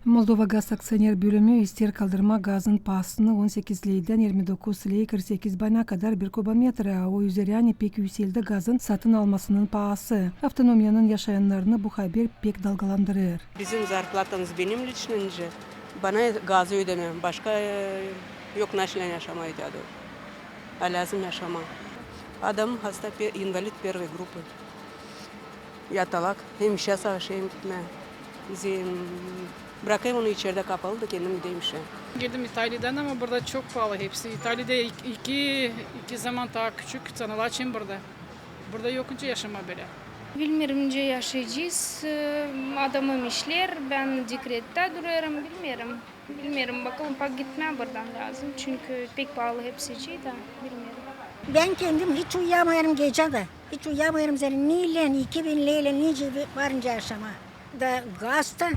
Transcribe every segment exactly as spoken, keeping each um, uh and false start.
Moldova Gaz akţioner bölümü isteer kaldırmaa gazın paasını on sekiz leydän irmi dokuz ley kırk sekiz banä kadar bir kubometrä. O üzerä ani pek üüseldi gazın satın almasının paası. Avtonomiyanın yaşayannarını bu haber pek dalgalandırêr. Bizim zarplatamız benim liçno nicä, bana gazı ödemää, başka, e, yok naşilän yaşamaa öteyä dooru. A lääzım yaşamaa. Adım hasta, pe-, invalid первой группы. Yatalak, hem işä savaşêr, hem gitmää. Bizim, brakêrım onu içerdä kapalı da kendim gideyim işä. Geldim İtalyadan, ama burada çok pahalı hepsi. İtalyada ik-, iki, iki zaman taa küçük ţanalar için burada. Burada yok nicä yaşamaa bölä. Bilmeerim, nicä yaşayacez. Adamım işleer, bän dekrettä durêrım, bilmeerim. Bilmeerim, bakalım, pak gitmää buradan lääzım, çünkü pek pahalı hepsicii da, bilmeerim. Bän kendim hiç uyuyamêêrım gecä dä, hiç uyuyamêêrım, zerä neylän, iki bin leylän nicä varınca yaşamaa. Da gaz ta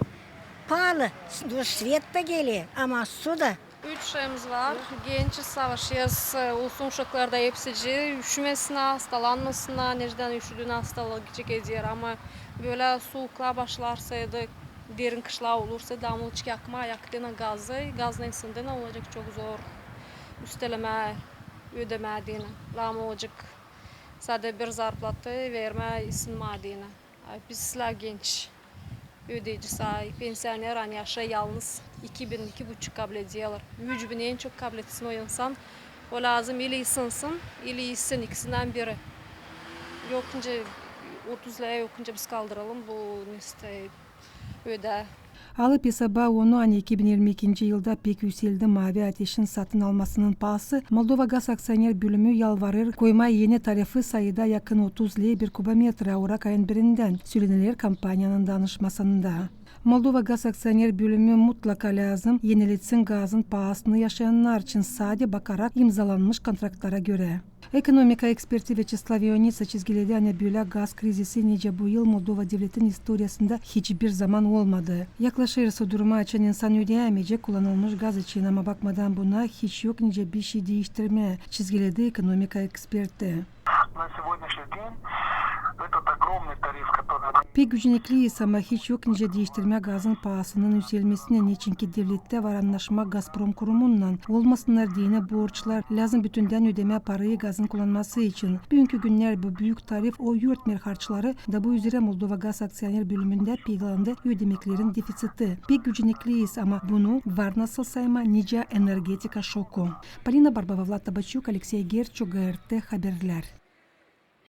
paalı, s-, svet ta geler, ama su da. Üç uşaamız var, genç, savaşêrız, e, olsun uşaklar da hepsicii üşümesinnär, hastalanmasınnar, nicä üşüdüünä hastalık çekecek, ama bölä suuklar başlarsaydı, derin kışlar olursa, lääzım olacek yakmaa ayaktan gazı, gazın sındın olacek çok zor üstelemää, ödemää deyni. Lääzım olacek sade bir zarplata vermää, ısınmaa deyni. A bizlär genç, ödeyecez, a pensioner, ani yaşêêr yalnız, iki bin, iki buçuk kabledêrlär. Üç bin en çok kabletsin o insan. O lääzım ili ısınsın, ili içsin, ikisindän biri. Yok nicä, otuz leya yok nicä biz kaldıralım bu, ne isteer, ödää. Alıp esaba onu, ani iki bin irmi ikinci yılda pek üüseldi maavi ateşin satın almasının paası, Moldova Gaz akţioner bölümü yalvarêr koymaa eni tarifi sayıda yakın otuz ley bir kubometrä orak ayın birindän, söleneler kompaniyanın danışmasanında. Moldova Gaz akţioner bölümü mutlaka lääzım eniletsin gazın paasını yaşayannar için, sade bakarak imzalanmış kontraktlara görä. Ekonomika eksperti Vyaçeslav İonitsa çizgiledi, ani bölä gaz krizisi nicä bu yıl Moldova devletin istoriyasında hiç bir zaman olmadı. Yaklaşêrız o duruma, açan insan ödeyämeyecek kullanılmış gaz için, ama bakmadan buna hiç yok nicä bir şey diiştirmää, çizgiledi ekonomika eksperti. На сегодняшний день этот огромный тариф, который... Pek gücenekliyiz, ama hiç yok nicä diiştirmää gazın paasının üüselmesini, neçinki devlettä var annaşma Gazprom kurumunnan. Olmasınnar deyni borçlar, lääzım bütündän ödemää parayı gazın kullanması için. Büünkü günnär bu büük tarif o yörtmeer harçları, da bu üzerä Moldova Gaz akţioner bölümündä peydalandı ödemeklerin deficiti. Pek gücenekliyiz, ama bunu var nasıl saymaa nicä energetika şoku. Polina Barbova, Vlad Tabaçuk, Aleksey Gerçu, GRT Haberlär.